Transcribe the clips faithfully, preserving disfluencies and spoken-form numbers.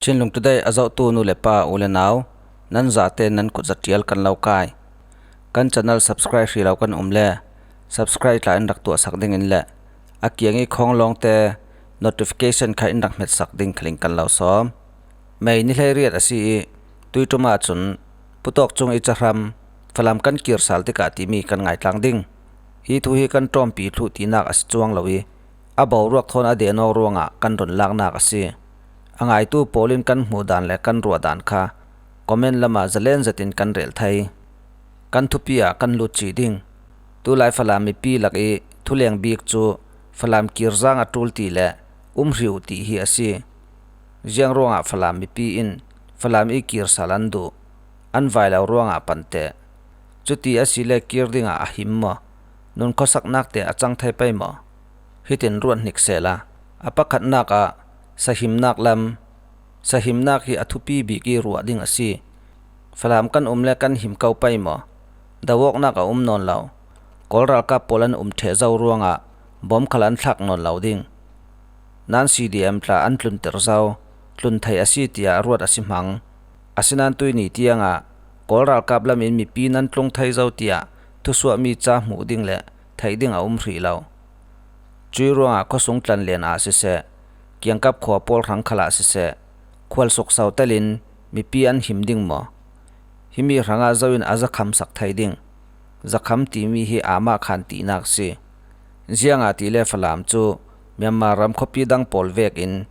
Chinlung Today a zohtu nu le pa, u le nau, nan zate nan kut za tial kan lo kai. Kan channel subscribe hri lo kan um le, subscribe tla in rak tuahsak dingin le, a kiang i khawng lawngte notification kha in rak hmetsak ding khaling kan lo sawm. May ni hleiriat a si i, tuiṭum ah cun Pu Tawk Cung i cahram Falam kan kir sal tikah timi kan ngaitlang ding. Hi thu hi kan ṭawmpi thluh tinak a si cuang lo i, a boruak thawn a dehnaw ruangah kan run laknak a si. A ngaitu pawl in kan hmuh dan le kan ruah dan kha comment lamah zalen zetin kan rel thei. Kan thupi ah kan lut cih ding. Tulai Falam mipi lak i thuleng bik cu Falam kir zang a ṭul ti le um hrih uh tih hi a si. Ziang ruangah Falam mipi in Falam i kir sal an duh? An vai lo ruangah pante. Cuti a si le kir dingah a him maw? Nun khuasaknak te a cang thei pei maw? Hitin ruat hnik sehla, a pakhatnak ah sahimnak lam, sahimnak hi a thupi bik i ruah ding a si. Falam kan um le kan him ko pei maw? Do awknak a um nawn lo. Kawl ralkap pawl an um ṭheh zo ruangah bom khal an thlak nawn lo ding. Nan C D M tla an tlunter zo, tlun thei a si tiah ruat a si hmang. Asinain tuihni tiangah Kawl ralkap lam in mipi nan tlung thei zo tiah thusuahmi ca hmuh ding le theih ding a um hrih lo. Cuih ruangah khuasung tlanlen ah siseh, kiangkap khua pawl hrang khal ah siseh, khualsuk so telin mipi an him ding maw? Himi hrangah zo in a zakhamsak thei ding? Zakham timi hi amah khan tihnak si. Ziangahtile Falam cu Myanmar ram khuapi dang pawl vekin,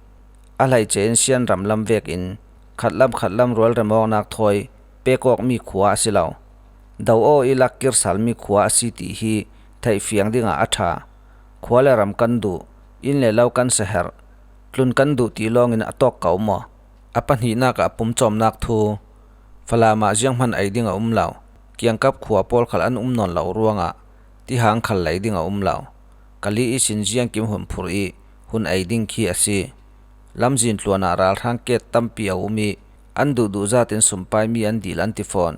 a hleice in Sian ram lam vekin khatlam khatlam rualrem awknak thawi pek awkmi khua a si lo. Do aw i lak kir salmi khua a si ti hi theih fiang dingah a ṭha. Khua le ram kan duh, inn le lo kan seherh, tlun kan duh ti lawngin a tawk ko maw? A pahnihnak ah pumcawmnak thu. Falam ah zianghman ei ding a um lo. Kiangkap khua pawl khal an um nawn lo ruangah tihang khal lei ding a um lo. Kali ihsin ziangkim hun phurh i hun ei ding khi a si. Lamzin tluan ah ralhrang ket tampi a um i an duhduh zat in sumpai mi an dil an ti fawn.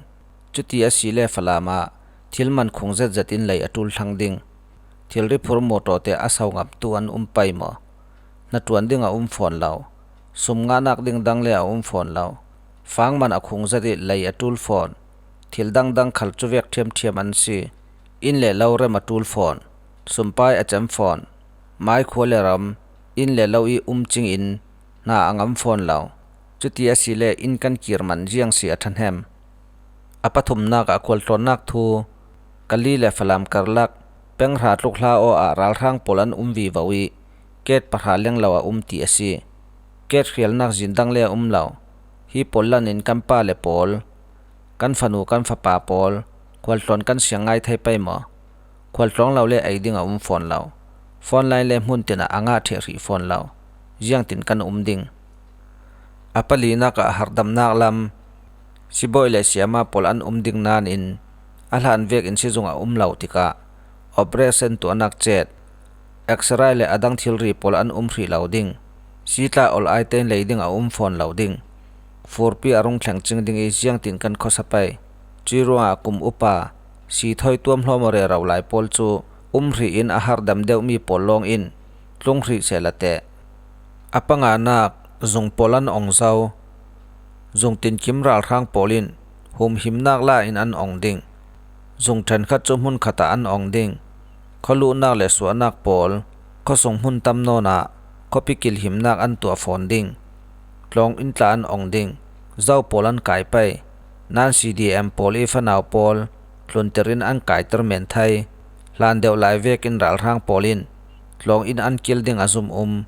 Cuti a si le Falam ah thil man khung zetzet in lei a ṭul thlang ding. Thilri phur mawtaw te a so ngamtu an um pei maw? Hnaṭuan ding a um fawn lo. Sum ngahnak ding dang le a um fawn lo. Fangman a khung zet i lei a ṭul fawn. Thil dangdang khal cuvek ṭhiamṭhiam an si. Inn le lo rem a ṭul fawn. Sumpai a cem fawn. Mai khua le ram, inn le lo i um cingin hna a ngam fawn lo. Cuti a si le inn kan kir man ziang si a ṭhahnem? A pathumnak ah khualtlawnnak thu. Kali le Falam karlak peng hra tluk hla aw ah ralhrang pawl an um vivo i ket pahra lenglo a um ti a si. Ket hrialnak zin dang le a um lo. Hi pawl lan in kan pa le pawl, kan fanu kan fapa pawl khualtlawn kan siang ngai thei pei maw? Khualtlawng lo le ei ding a um fawn lo. Frontline le hmun tin ah a ngah ṭheh hrih fawn lo. Ziangtin kan um ding? A palinak ah hardamnak lam. Sibawi le siama pawl an um ding nan in a hlan vekin sizung a um lo tikah operation tuahnak cet, X-ray le a dang thilri pawl an um hrih lo ding. Sitla ol ai tein lei ding a um fawn lo ding. Furpi a rung thleng cing ding i ziangtin kan khuasa pei. Cuih ruangah kum upa, si thawi tuamhlawm aw rero lai pawl cu um hrih in a hardam deuhmi pawl lawng in tlung hrih sehla teh. A panganak, zung pawl an ong zo. Zung tinkim ralhrang pawl in humhimnak la in an ong ding. Zung ṭhenkhat cu hmunkhat ah an ong ding. Khualuhnak le suahnak pawl, khuasung hmun tam nawn ah khuapi kilhimnak an tuah fawn ding. Tlawng in tla an ong ding. Zo pawl an kai pei. Nan C D M pawl i fanau pawl tlunter in an kaiter men thei. Hlan deuh lai vekin ralhrang pawl in tlawng in an kil ding a zum um.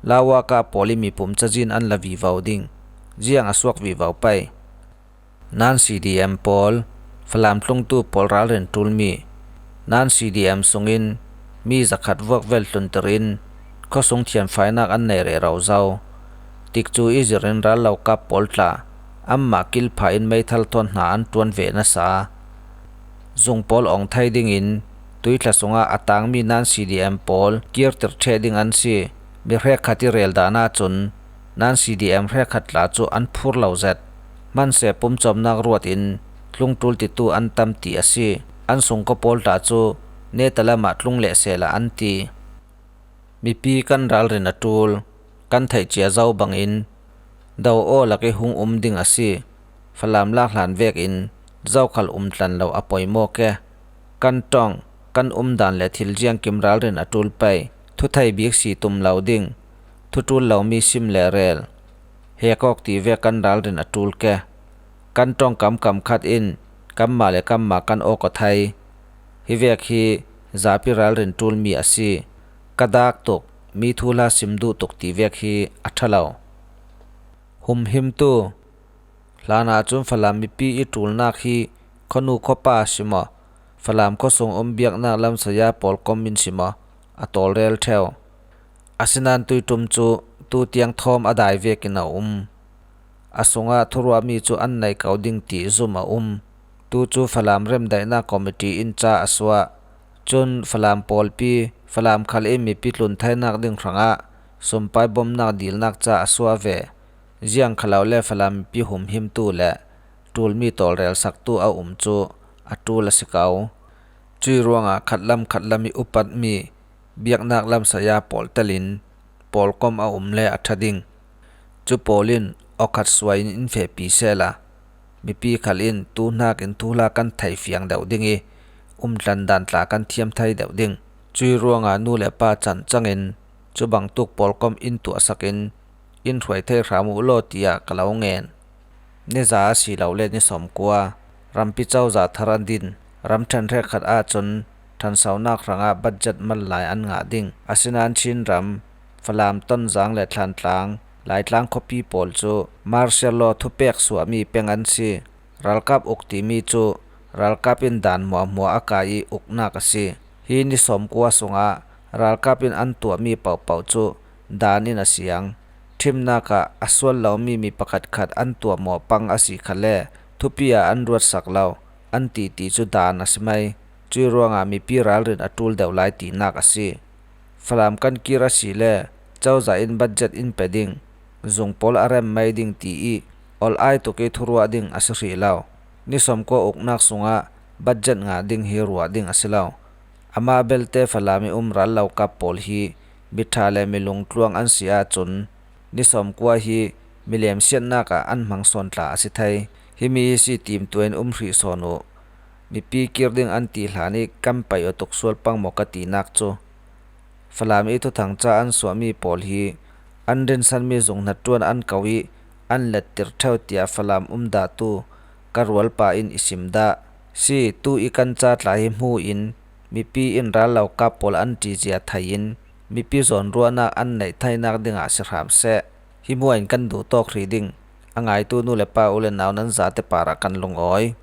Lawaka pawl i mipum cazin an la vivo ding. Ziang a suak vivo pei. Nan C D M pawl, Falam tlungtu pawl ralrin ṭulmi. Nan C D M sungin mi zakhat vuak vel tlunter in khuasung thianfainak an nei rero zo. Tikcu i zirin rallo kap pawl tla anmah kilpha in meithal thawn hna an ṭuan ve nasa. Zung pawl ong thei dingin tuithla sungah a tangmi Nan C D M pawl kirter ṭheh ding an si. Mi hrekkhat i rel dan ahcun Nan C D M hrekkhat tla cu an phur lo zet. Hmanseh pumcawmnak ruat in tlungṭul titu an tam ti a si. An sungkaw pawl tla cu neta lamah tlung leh sehla an ti. Mipi kan ralrin a ṭul, kan theih cia zo bangin Do aw lak i hung um ding a si. Falam lak hlan vekin zokhal um tlan lo a poimaw ke. Kan ṭawng, kan umdan le thil ziangkim ralrin a ṭul pei, thuthei bik si tum lo ding, thu ṭul lo mi sim le rel, hek awk ti vek kan ralrin a ṭul ke. Kan ṭawng kam kam khat in kamma le kamma kan awk aw thei. Hi vek hi zapi ralrin ṭul mi a si. Ka dak tuk, mi thuhla sim duh tuk ti vek hi a ṭha lo. Humhimtu. Hlanah cun Falam mipi i ṭulnak hi khuanu khuapa si maw, Falam khuasung um biaknak lamsaya pawlkom in si maw, a tawlrel ṭheu. Asinain tuiṭum cu tu tiang thawm a dai vekin a um. A sungah thuruahmi cu an nei ko ding ti zum a um. Tu cu Falam remdaihnak committee in ca a suah. Cun Falam pawlpi, Falam khal in mipi tlun theinak ding hrangah sumpai bomnak dilnak ca a suah ve. Ziang kha lo le Falam mipi humhimtu le ṭulmi tawlrelsaktu a um cu a ṭul a si ko. Cui ruangah khatlam khatlam i upatmi biaknak lamsaya pawl telin pawlkom a um le a ṭha ding. Cu pawl in awkhat suai in in fehpi sehla, mipi khal in tu hnakin thuhla kan thei fiang deuh ding i, umtlan dan tla kan thiam thei deuh ding. Cui ruangah nu le pa can cangin cu bangtuk pawlkom in tuahsak in in hruai thei hram uh law tiah ka lo ngen. Niza a si lo le ni sawmkua, rampi cozah thar an din. Ramṭhen hrekkhat ahcun ṭhansonak hrangah budget mal lai an ngah ding. Asinain Chin ram, Falam, Tonzang le Thlantlang, Laitlang khuapi pawl cu martial law thupek suahmi peng an si. Ralkap uk timi cu ralkap in dan hmuahhmuah a kai i uknak a si. Hi ni sawmkua sungah ralkap in an tuahmi pohpoh cu dan in a siang. Ṭhimnak ah a sual lomi mi pakhatkhat an tuahmawh pang a si kha le thupi ah an ruatsak lo, an titi cu dan a si mai. Cui ruangah mipi ralrin a ṭul deuh lai tinak a si. Falam kan kir a si le cozah in budget in pe ding, zung pawl a rem mai ding ti i ol ai tuk i thuruah ding a si hrih lo. Ni sawmkua uknak sungah budget ngah ding hi ruah ding a si lo. Amah belte Falam i um rallokap pawl hi miṭha le milungtluang an si ahcun ni sawmkua hi milemsiatnak ah an hmang sawn tla a si thei. Himi hi si timtuah in um hrih sawn uh. Mipi kir ding an ti hlan i kan paih aw tuk sual pang maw ka tinak cu. Falam i thuthang ca an suahmi pawl hi an rinsanmi zung hnaṭuan an ko i an lettir ṭheu tiah Falam umdahtu ka rualpa in i sim dah. Si tu i kan ca tla hi hmu in mipi in rallokap pawl an ṭihzia thei in mipi zawnruahnak an neih theinak dingah si hram seh. Hi hmuah in kan duhtawk hrih ding a ngaitu nu le pa u le nau nan zate parah kan lungawi.